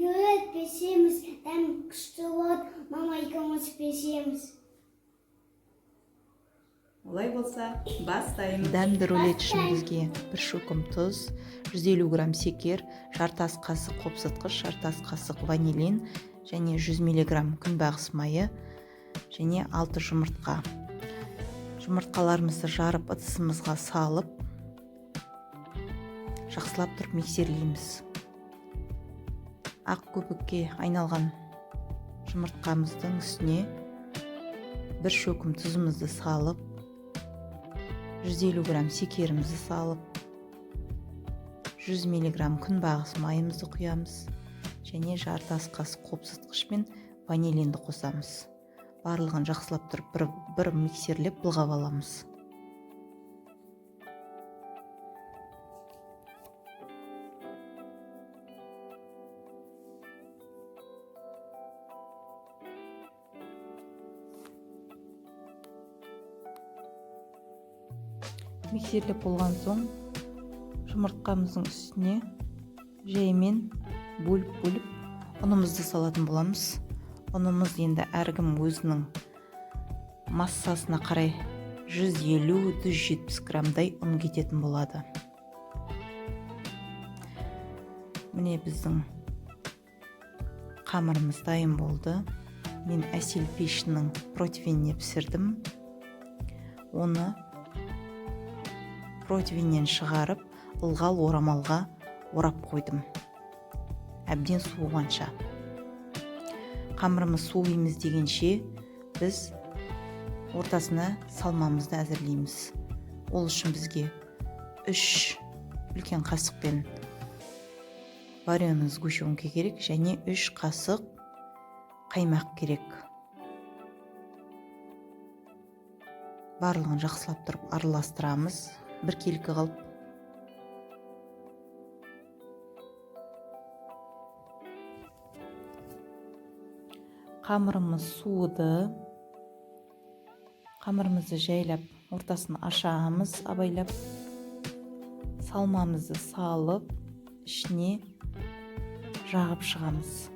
Рулет пісеміз, дәм күшті болады, мама екеуміз пісеміз. Олай болса, бастаймыз. Дәмді рулет үшін бізге бір шөкім тұз, 150 грамм секер, жарты ас қасық қопсытқыш, жарты ас қасық ванилин және 100 миллиграмм күнбағыс майы және 6 жұмыртқа. Жұмыртқаларымызды жарып ыдысымызға салып, жақсылап тұрып миксерлейміз. Ақ көбікке айналған жұмыртқамыздың үстіне бір шөкім тұзымызды салып, 150 грамм секерімізді салып, 100 миллиграмм күнбағыс майымызды құямыз және жарты ас қасық қопсытқыш пен ванилинді қосамыз. Барлығын жақсылап тұрып бір миксерлеп былғап аламыз. Миксерлеп болған соң жұмыртқамыздың үстіне жаймен бөліп-бөліп ұнымызды салатын боламыз. Ұнымыз енді әркім өзінің массасына қарай 150-170 граммдай ұн кететін болады. Міне біздің қамырымыз дайын болды. Мен әсел пешінің противеніне пісірдім. Оны противеннен шығарып, ылғал орамалға орап қойдым. Әбден суығанша. Қамырымыз суимыз дегенше біз ортасына салмамызды әзірлейміз. Ол үшін бізге 3 үлкен қасықпен вареный сгущенка керек және 3 қасық қаймақ керек. Барлығын жақсылап тұрып араластырамыз, біркелкі қылып. Қамырымыз суыды. Қамырымызды жайлап ортасын ашамыз, абайлап. Салмамызды салып, ішіне жағып шығамыз.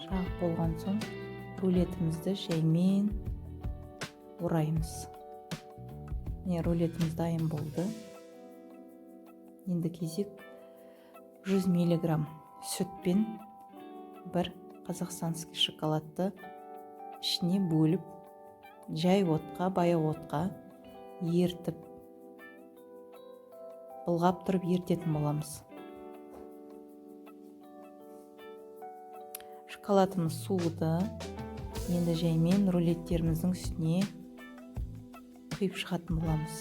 Жағып болған соң рулетімізді жаймен ораймыз. Міне рулетіміз дайын болды. Енді кезек 100 миллиграмм сүтпен бір қазақстанский шоколадты ішіне бөліп, жай отқа, баяу отқа ертіп, былғап тұрып ертетін боламыз. Шоколадымыз суыды. Енді жаймен рулеттеріміздің үстіне құйып шығатын боламыз.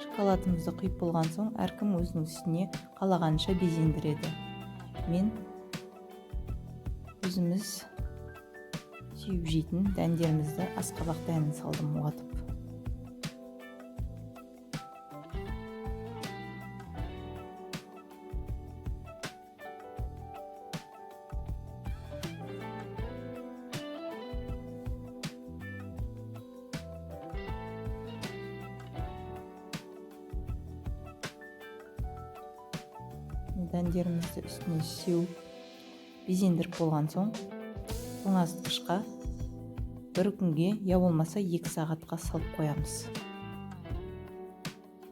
Шоколадымызды құйып болған соң әркім өзінің үстіне қалағанша безендіреді. Мен өзіміз сүйіп жейтін дәндерімізді асқабақ дәнін салдым уатып. Дәндерімізді үстіне сеуіп безендіріп болған соң тоңазытқышқа бір күнге я болмаса 2 сағатқа салып қоямыз.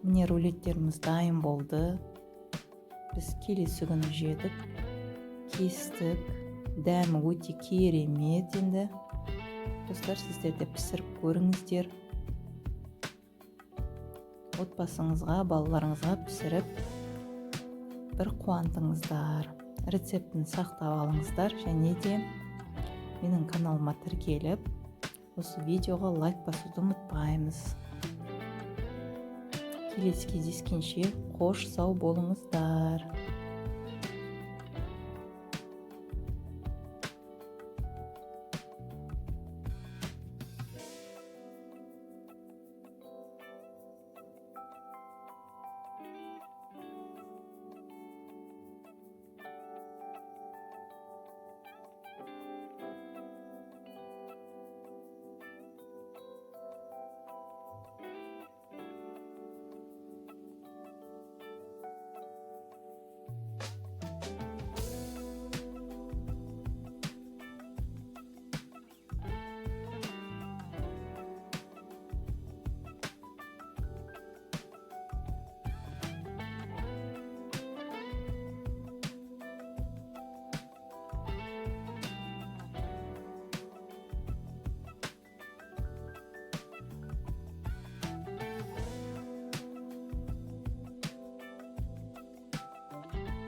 Міне рулеттеріміз дайын болды. Біз келесі күні жедік, кестік. Дәмі өте керемет енді. Достар, сіздер де пісіріп көріңіздер. Отбасыңызға, балаларыңызға пісіріп бір қуантыңыздар. Рецептін сақтап алыңыздар және де менің каналыма тіркеліп, Осы видеоға лайк басуды ұмытпаймыз. Келесі кездескенше, қош сау болыңыздар!